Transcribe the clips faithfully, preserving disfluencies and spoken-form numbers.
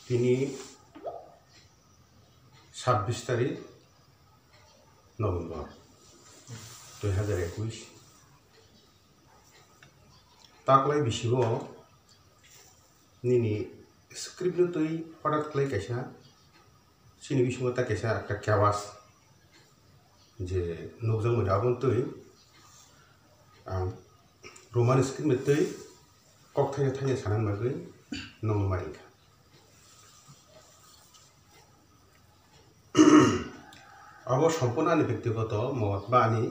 Tini sabbish tarik November dui hazar ekush. Taklai bisingo nini script no twi hothat khlai kaisa, chini bisingo ta kaisa ekta chaos je nukjakmani, aboni twi ang Roman script no twi kok thaino thaino sanani bagwi nokno ma ringkha. Abo sompurno ani bektigoto mot ba ani,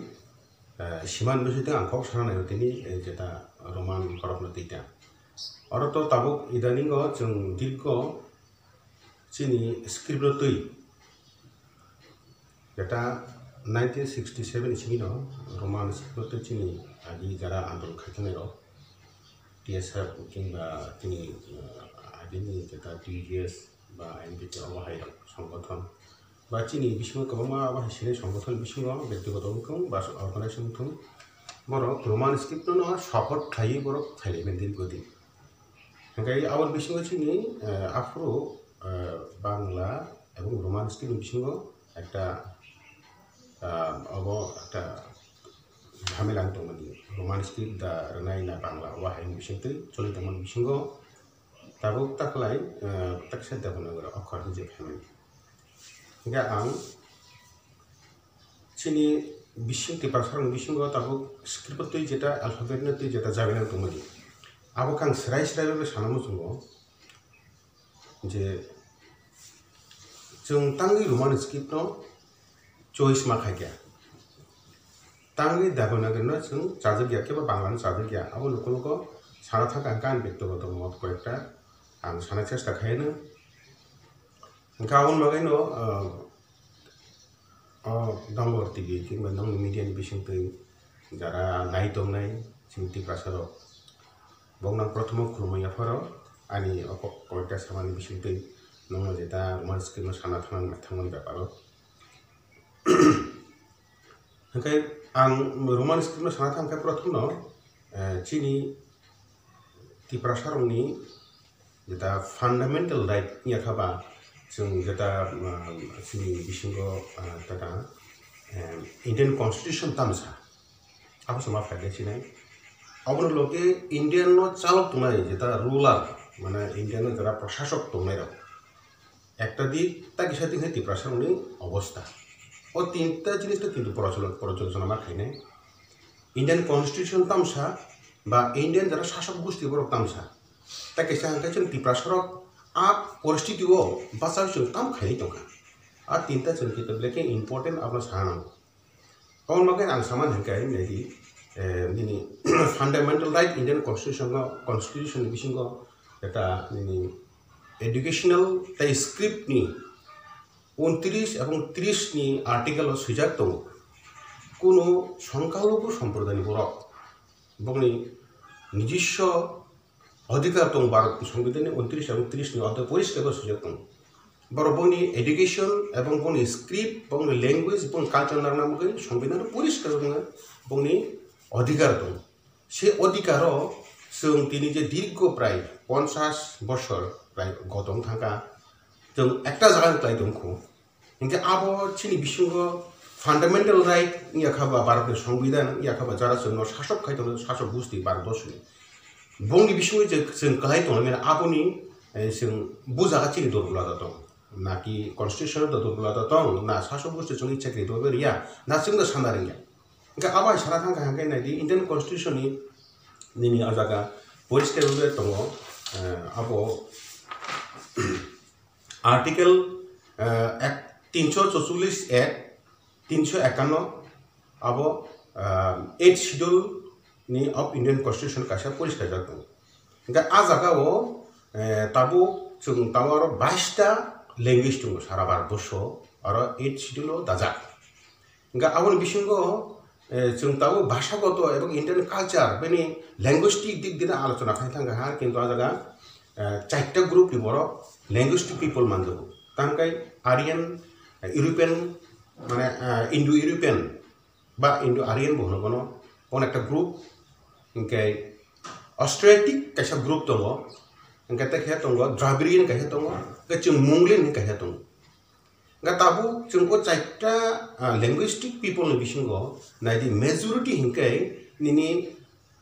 eh, siman bising twi ang kok sana naio tini, eh, jeta Roman borokno twi ta. Oro to tabuk idaningo chwng dirgo chini script no twi. Jeta nineteen sixty seven ni simi no Roman script no twi chini agi jara andolon khaikhe nairok T S F kingba chini, eh, agini jeta T G S ba I N P T obo hai songgothon ba chini bisingo kwbangma obo hai sini songgothon bisingo bektigoto wngthung ba organization wngthung, borok Roman script no support khlaiwi borok khailaiman dirgo din. Hingke aboni bisingo chini, eh, aphuru, eh, Bangla ebong Roman script ni bisingo ekta, ah, obo ekta jhamela wng tongmani. Roman script da rwnai na Bangla obo hai bising twi choli tongmani bisingo tabuk taklai, eh, taksa Devanagari okhor hinwi phaimani. Hingke ang chini bising Tiprasarokni bisingo tabuk script twi jeta alphabet no twi jeta jabena tongmani. Abo khe ang srai srai bai sana muchungo je chwng tangwi Roman script no choice ma khaikha. Tangwi Devanagari no chwng chajak ya, kebo Bangla no chajak ya. Abo luku luku sana thangkha hingke ang bektigoto mot koyekta ang sana chesta khaino. Hingke aboni bagwi no, ah, o Dambor T V kingba nokni media ni bising twi jara nai tongnai chini Tiprasa rok, bokno ang prothomo khulumui yapharo ani o ko-, koyekta samani bising twi nokno jeta Roman script no sana thang-, thangmani beparo. Hingke ang Roman script no sana thangkhe prothomno, eh, chini Tiprasa rokni jeta fundamental right wngya kha ba, chwng jeta, um, chini bisingo, uh, tata, um, Indian Constitution tamsa, abo se ma phaikhe sinai. Abono loge Indian no chalok tongnai jeta ruler, mane Indian no jeta prasasok tongnai rok. Ekta dik, ta kisa dik hai Tiprasa rokni obostha. O tinta jinis ta kintu porojolo-, porojolona ma khainai. Indian Constitution tamsa ba Indian jara sasok gosti borok tamsa. Ta kaisa hwnkhe chwng Tiprasarok a poristiti o bachai chwng tam khainai tongkha. A tinta chwng khe belai khe important abono sana nango. Aboni bagwi ang samani hwnkhe naidi, eh, nini fundamental right Indian Constitution no, Constitution ni bisingo eta nini educational tei script ni untris ebong tris ni article o swijak tongo, kunu songkhalugu somprodayni borok bokni nijiswo odhikar tongo, Bharat ni Songbidan ni untris ebong tris ni odhikar poriskar khe swijak tongo. Borok bokni education ebong bokni script, bokni language, bokni culture narwkna bagwi Songbidan o poriskar khe bokni odhikar tongo. Se odhikaro chwng tini je dirgo prai ponchas bosor prai gotong thangkha, chwng ekta jaga ni klai tongkhu. Hinkhe abo chini bisingo fundamental right wngya kha ba, Bharat ni Songbidan wngya kha ba, jara chwngno sasok khai tongo, sasok gusti Bharat borsoni. Bongni bisingo je chwng klai tongo, mane aboni, eh, chwng bujaga chini durbolato tong. Na ki constitution do durbolato tong, na sasok gusti chwngni chakri do riya, na chwngno sana rwngya. Hinkhe abo hai sana thangkha hinkhe naidi Indian Constitution ni nini o jaga poriskar rwgwi tongo, eh, abo Article, eh, ek, tinsho chocholish ek, tinsho ekanno abo, eh, eighth schedule ni of Indian Constitution kaisa poriskar jak tongo. Hinkhe a jaga o, eh, tabuk chwng tabuk aro bais ta language tongo sara Bharat borsho, aro eighth schedule o dajak. Hinkhe aboni bisingo, eh, chwng tabuk bhasagoto ebong Indian culture, bini linguistic dik dina alochona khai thangkha ha, kintu a jaga, eh, chaita group ni borok linguistic people manjago. Tangkai Aryan, eh, European, mane, eh, Indo-European ba Indo-Aryan bo hwno bono, bono ekta group, hinkhe Australiatic kaisa group tongo, hwnkhe tei khe tongo Dravidian kaisa tongo, hwnkhe chwng Mongolian hwnkhe kaisa tongo. Hwnkhe tabuk chwng o chaita, ah, linguistic people ni bisingo naidi majority hwnkhe nini,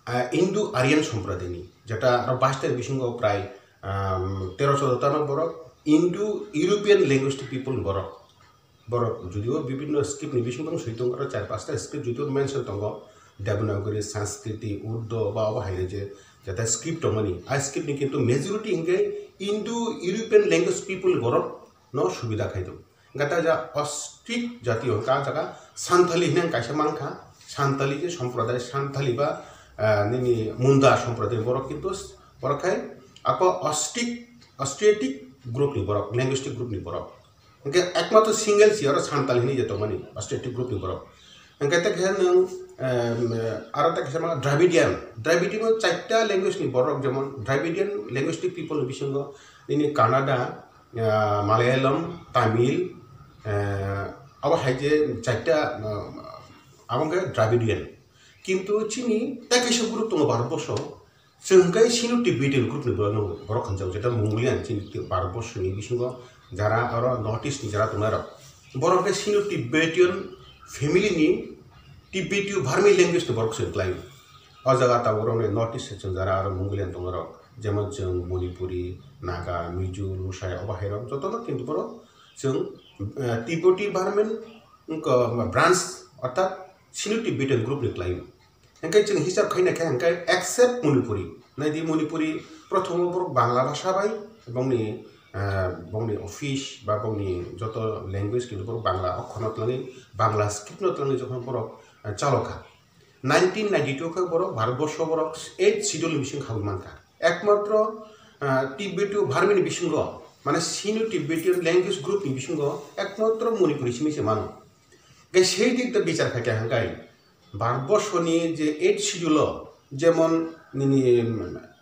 ah, Indo-Aryan sompradayni, jeta aro bais ta ni bisingo prai, um, tero chodo ta no borok Indo-European linguistic people ni borok. Borok judio bibinno script ni bisingo soi tongo, aro char pasta script judio mention tongo, Devanagari, Sanskriti, Urdu, ba obo hai je jeta script tongmani, a script ni kintu majority hwnkhe Indo-European language people ni borok no subida khai tongo. Hwnkhe ta ja ostrich jati hwnkhe a jaga Santali hinang kaisa mankha, Santali je somproday, Santali ba, ah, nini Munda somproday borok kintu borok khai ako ostrich, ostrich group ni borok, linguistic group ni borok. Hwnkhe ekmatro single si aro Santali hinwi je tongmani, ostrich group ni borok. Hwnkhe ta khe nwng, em, aro ta kisa ma Dravidian, Dravidian o chaita language ni borok, jemon Dravidian linguistic people ni bisingo nini Kannada, ah, Malayalam, Tamil, eh, abo hai je chaita, ah, abo hwnkhe Dravidian. Kintu chini tai kaisa group tongo Bharatborsho, chwng hwnkhe Sino-Tibetan group ni borok no, borok hwnjago, jeta Mongolian chini Bharatborsho ni bisingo jara oro North East ni jara tongnai rok. Borok hwnkhe Sino-Tibetan family ni Tibeto-Burmese language ni borok se kwlai. O jaga tabuk rok ni North East se chwng jara aro Mongolian tongo rok, jemon chwng Manipuri, Naga, Mizo, Lusai, obo hai rok joto no kintu borok chwng, eh, Tibeto-Burman wngkha branch, orthat Sino-Tibetan group ni kwlai. Hwnkhe chwng hisab khaina khe hwnkhe except Manipuri. Naidi Manipuri prothomo borok Bangla bhasha bai bongni, eh, bongni office ba bongni joto language kintu borok Bangla okhorno twlangwi, Bangla script no twlangwi jokhon borok, eh, chalokha. Nineteen ninety-two khe borok Bharatborsho borok eighth schedule ni bising khawi mankha. Ekmatro, ah, Tibeto-Burmese ni bisingo, mane Sino-Tibetan language group ni bisingo ekmatro Manipuri simi se mano. Hwnkhe sei dik da bichar khaikha hwnkhe Bharatborsho ni je eighth schedule o, jemon nini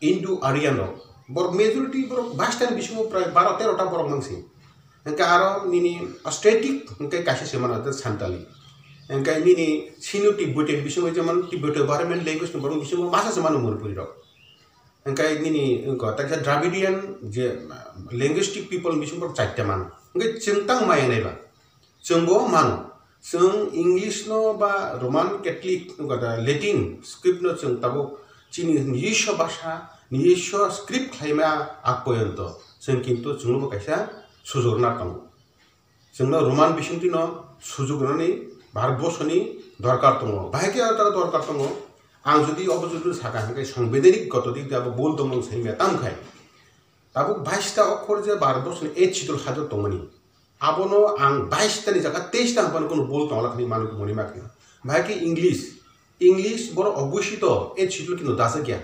Indo-Aryan rok, borok majority borok bais ta ni bisingo prai baro tero ta borok mangsi. Hwnkhe aro nini Ostrich hwnkhe kaisa se mano, Santali. Hwnkhe nini Sino-Tibetan bisingo jemon Tibeto-Burman language ni borok bisingo masa se mano Manipuri rok. Hwnkhe nini wngkha, ta kisa Dravidian je, uh, linguistic people ni bisingo borok chaita mano. Hwnkhe chwng tang maya naiba? Chwngbo mano. Chwng English no ba Roman Catholic, wngkha da Latin script no chwng tabuk chini nijiswa bhasha, nijiswa script khlaima ag poyonto chwng kintu chwngnobo kaisa sujurna tongo. Chwngno Roman bisingtwino sujuk rwnani Bharatborsoni dorkar tongo. Bahai khe aro dorkar tongo. Ang jodi obo jodi saka hwnkhe, sangbidhanik goto dik abo bul tongmung saimya, tamkhai tabuk bais ta okhor je Bharatborsoni eighth schedule hajak tongmani, abono ang bais ta ni jaga teis ta hwnphano kunu bul tongla khani manwi moni makhe. Bahai khe English, English borok obviously to eighth schedule kintu dajak ya.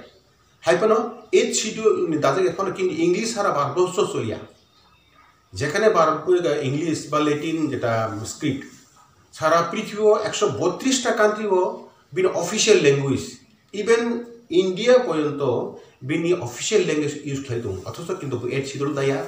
Hai phano eighth schedule ni dajak ya phano kintu English sara Bharatborsho choliya. Jekhane Bharat, English ba Latin jeta script, sara prithibi o ekso botris ta country o bini official language, even India porjonto bini official language use khlai tongo, othocho kintu bo eighth schedule daya.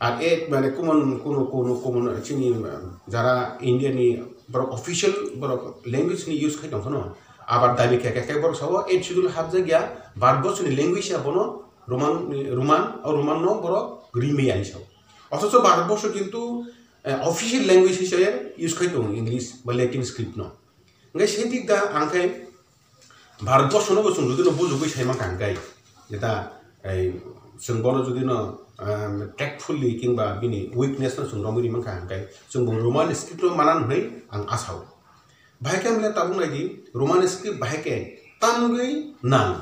Ar e, mane, common, kuno, kuno, common, chini, um, jara India ni borok official borok language ni use khai tong phano, abar dabi khe, khe, khe borok sao eighth schedule hapjak ya, Bharatborsho ni language ya bono Roman, Roman, o Roman no borok Rimey ani sao. Othocho Bharatborsho kintu, eh, official language hisabe use khai tongo English ba Latin script no. Hingke sedik da ang khe Bharatborshono bo chwng jodi no bujugwi sai mankha hwnkhe, jeta, ei, chwng bono jodi no, em, tactfully kingba bini weakness no chwng romwi ri mankha hwnkhe, chwng bo Roman script no manan hwnwi ang asao. Bahai khe mle tabuk nai di, Roman script bahai khe tamgwi nang.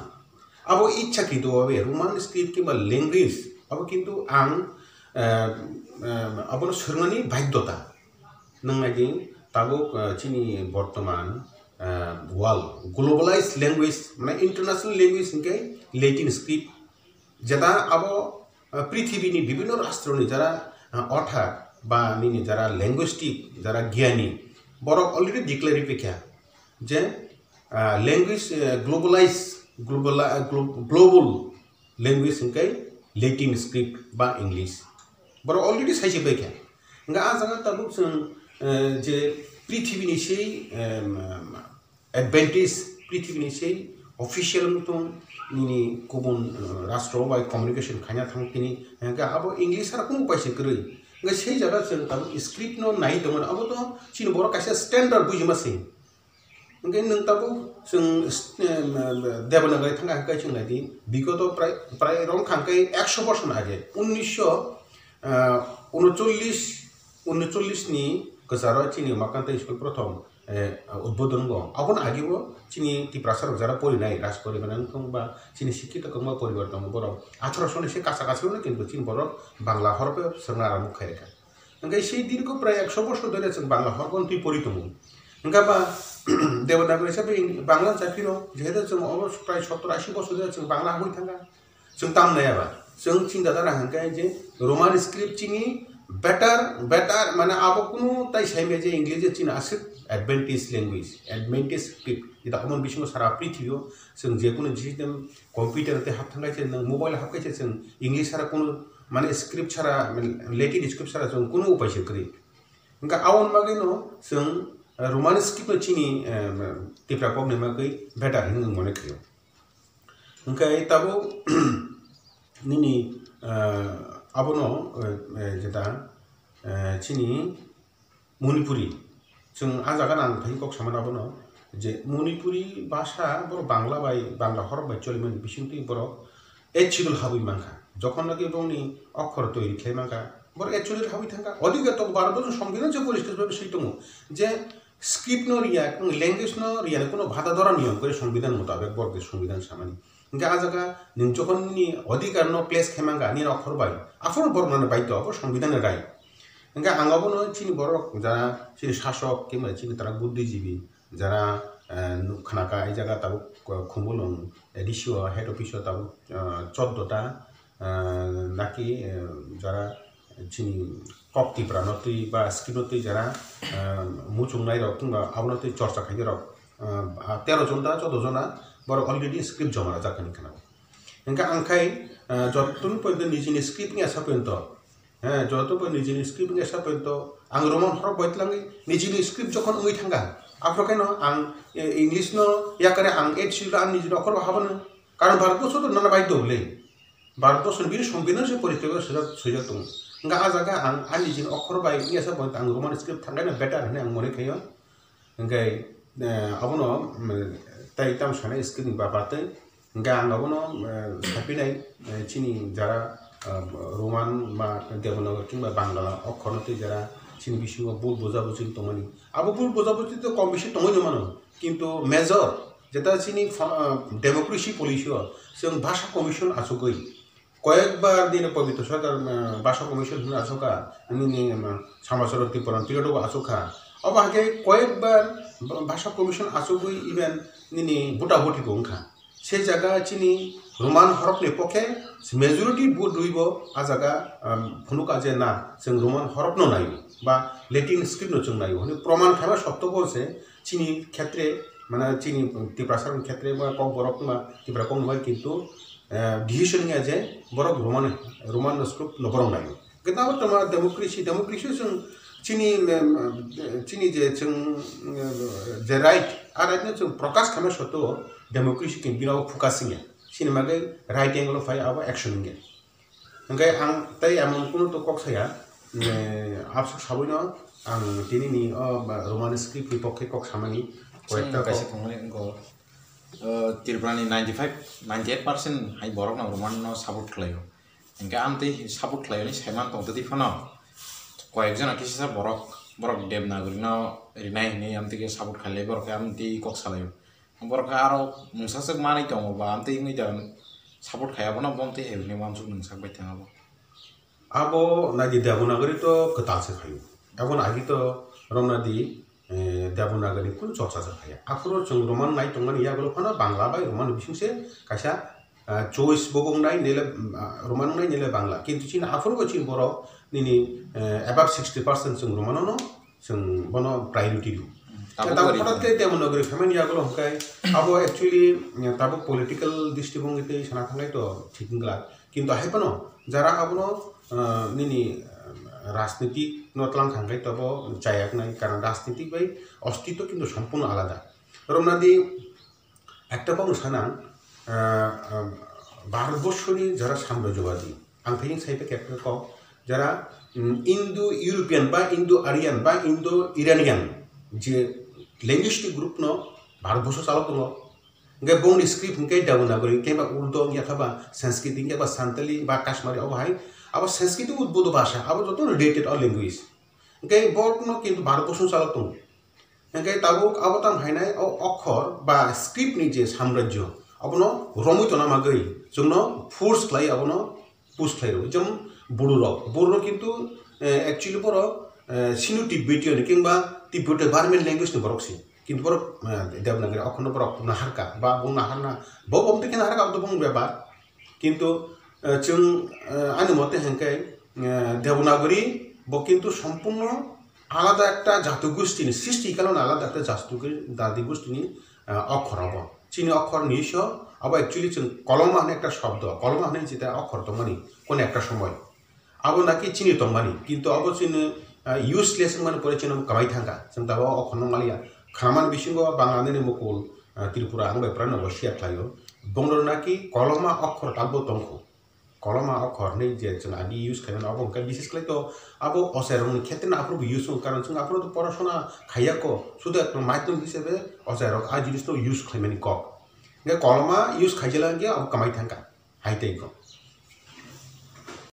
Abo ichha kintu obe Roman script kingba language abo kintu ang, em, em, abono swrwngmani baidhota. Nang nai di, tabuk, eh, chini bortoman, eh, world globalized language, mane international language hingke Latin script. Jeta abo, eh, prithibi ni bibinno rastro ni jara, eh, author ba nini jara linguistic, jara gyani, borok already declare ripikha je, eh, language, eh, globalize, global, eh, glo-, global language hingke Latin script ba English. Borok already saisi bai kha. Hingke ah jaga tabuk chwng, eh, je prithibi ni sei, em, em, advantage, prithibi ni sei Official wngtong nini kubun, uh, rastro bai communication khaina thang tini, hingke abo English sara kunu upai se kwrwi. Hingke sei jaga chwng tabuk script no nai tongo, abo to chini borok kaisa standard bujima se. Hingke nwng tabuk chwng, eh, Devanagari thangkha hingke chwng nai di, bigoto prai, prai rong thangkhe ekso bosor age, unnisho, ah, unochollis, unochollis ni kwcharo chini Makanta School prothom, eh, udbodhon wngo. Aboni age bo chini Tiprasa rok jara porinai, raj poribar wngthong ba chini sikkito kwbangma poribar tongo borok. Atharoso ni se kacha kachi no kintu chini borok Bangla horpe swrwngna arambo khairokha. Hingke sei dirgo prai ekso bosor dhori chwng Bangla horbo twi pori tongo. Hingke ba Devanagari hisabe Bangla cha phiro, jehetu chwng obo prai sottor ashi bosor dhori chwng Bangla habwi thangkha. Chwng tam nai aba. Chwng chinta dana hingke je Roman script chini better, better, mane abo kunu tai sai maya je English je chini aswk advantage language, advantage script. Ita omo bisingo sara prithibio chwng je kunu system computer te hap thangkhe se nwng mobile hap khe se chwng English sara kunu mane script sara, mane Latin script sara chwng kunu upai se kwrwi. Hingke aboni bagwi no chwng, eh, Roman script no chini, eh, Tipra kok ni bagwi better hinwi mone khaio. Hingke tabuk nini, eh, abono, eh, eh, jeta, eh, chini Manipuri. Chwng ah jaga nang phai kok samani abono je Manipuri bhasha borok Bangla bai, Bangla horok bai cholimani bisingtwi borok eighth schedule habwi mankha. Jokhon naki bongni okhor toiri khlai mankha, borok eighth schedule habwi thangkha. Odike tok Bharat borsoni Songbidan se poriskar bhabe swi tongo je script no riya, language no riya, kono bhata dora niyom kore Songbidan mutabek borok je Songbidan samani. Hingke ah jaga nwng jokhon nini odhikar no place khe mankha, nini okhor bai, aphuru borok nani baidhyo, abo Songbidan ni rai. Hingke ang abono chini borok jara chini sasok, kemba chini tara buddhijibi, jara, eh, nuk khnaka, ai jaga tabuk, eh, Khumulwng A D C o, head office o tabuk, eh, choddo ta, eh, naki, eh, jara chini kok Tipra no twi ba script no twi jara, eh, muchungnai rok kemba abono twi chorcha khainai rok, eh, tero jon ta, choddo jona borok already script joma rwjak hinwi khna. Hingke ang khai, eh, jottoni porjonto nijini script wngya sa porjonto, eh, joto bo nijini script wngya sa porjonto ang Roman horok bai twlangwi nijini script jokhon wngwi thangkha, aphuru khe no ang, eh, English no yakare ang eighth schedule ani nijini okhor bo habano. Karon Bharat borsho to nana bai doble. Bharat borsho ni bini Songbidan se poriskar khe swijak, swijak tongo. Hingke ah jaga ang ani nijini okhor bai wngya sa porjonto ang Roman script thangkhe no better hinwi ang mone khaio. Hingke, eh, abono, mm, tai tamo sanai script ni bapar tei. Hingke ang abono, eh, sapinai, eh, chini jara, eh, Roman ba Devanagari kingba Bangla okhorno tei jara chini bisingo bul bojabuji tongmani. Abo bul bojabuji to kom bisi tongwi mano. Kintu major, jeta chini fa-, eh, democracy policy o, chwng bhasha commission achugwi, koyekbar nini Pabitra Sarkar, ah, Bhasha Commission hwnwi achukha, nini, ah, Samachara Tripura ni period o bo achukha. Obo hai khe koyekbar Bhasha Commission achugwi even nini buta buti bo wngkha. Se jaga chini Roman horokni pokhe majority vote rwi bo ah jaga, ah, phunukha je na, chwng Roman horokno naio ba Latin script no chwng naio hwnwi proman khaima sotto bo se chini khetre, mane chini Tiprasa ni khetre ba Kokborok wngma Tipra kok no bai kintu eh, decision wngya je borok Roman, Roman script no borok naio. Hwnkhe tabuk tongma democracy, democracy chwng chini, em, em, chini je chwng, em, je right, a right no chwng prakash khaima sotto democracy khe bini abo focus wngya. Chini bagwi right angle o phai abo action wngya. Hwnkhe ang tei emon kunu to kok saya, eh, absuk sabui no ang tini ni o ba Roman script ni pokhe kok samani Chwng koyekta kaisa kok. Thwngmani wngkha, uh, Tripura ni ninety five, ninety eight percent hai borok no Roman no support khlaio. Hingke amtwi support khlaio hinwi saiman tong twi phano koyek jona kisisa borok, borok Devanagari no rinai hinwi amtwi khe support khailai borok khe amtwi kok salaio. Borok khe aro mungsa swk manwi tongo ba amtwi wngwi da support khai abono bo amtwi hai hinwi uansuk nwng sak bai thang abo. Abo naidi Devanagari to kwtal se phaio. Aboni agi to romna di, eh, Devanagari kunu chorcha se phaiya. Aphuru chwng Roman nai tongmani yagulo phano Bangla bai Roman bising se kaisa, ah, choice bo wngnai nele, ah, Roman wngnai nele Bangla. Kintu chini aphuru bo chini borok nini, eh, above sixty percent chwng Roman no chwng bono priority rw. Tabuk Tabuk hwnkhe Devanagari phaimani yagulo hwnkhe abo actually, eh, tabuk political dristigongwi tei sana thanglai to thik wngla. Kintu hai phano jara abono, ah, nini, ah, rajnitik no tlang kha hwnkhe tobo chayaknai, karon rajnitik bai ostitw kintu sompurno alada. Romnadi Ekta kok sana, ah, ah, Bharatborsho ni jara samrajyobadi, ang thaining sai pa kok jara, mm, Indo-European ba Indo-Aryan ba Indo-Iranian je linguistic group no Bharatborsho chalok tongo. Hingke bongni script hingke Devanagari, hingke ba Urdu, hingke ba Sanskrit, hingke ba Santali ba Kashmiri, obo hai, abo Sanskrit udbodho bhasha, abo joto related o language. Hingke borokno kintu Bharatborsho chalok tongo. Hingke tabuk abo tamo hainai o okhor ba script ni je samrajyo, abono romwi tona bagwi chwngno force khlai abono push khlai rw. Jemon Bodo rok, Bodo rok kintu, eh, actually borok, eh, Sino Tibetan kingba Tibeto Burman language ni borok si. Kintu borok, eh, Devanagari okhorno borok naharka ba bung naharna, bo bom twi khe naharka, abo to bung bepar. Kintu, eh, chwng, eh, ani mote hingke, eh, Devanagari bo kintu sompurno alada ekta jati gustini, sristi kalona alada ekta jati gu-, jati gustini, eh, okhor obo. Chini okhor ni iso, abo actually chwng koloma hwnwi ekta shobdo, koloma hwnwi jeta okhor tongmani, kono ekta somoi. Abo naki chini tongmani, kintu abo chini, ah, useless wngmani pore chini kwmai thangkha. Chwng tabuk o okhorno maliya. Khnamani bisingo Bangla nini mukul, ah, Tripura ang bai pura nogo share khlaio. Bongno naki koloma okhor talbo tongkhu. Koloma okhor hinwi je chwng agi use khlaimani, obo hwnkhe bises khlai to abo ochairokni khetreno aphuru bo use wngo, karon chwng aphuru to porasona khaiya ko, sudu ekta maidhyam hisabe ochairok a jinisno use khlaimani kok. Hwnkhe koloma use khaijala hwnkhe abo kwmai thangkha, hai tei kok.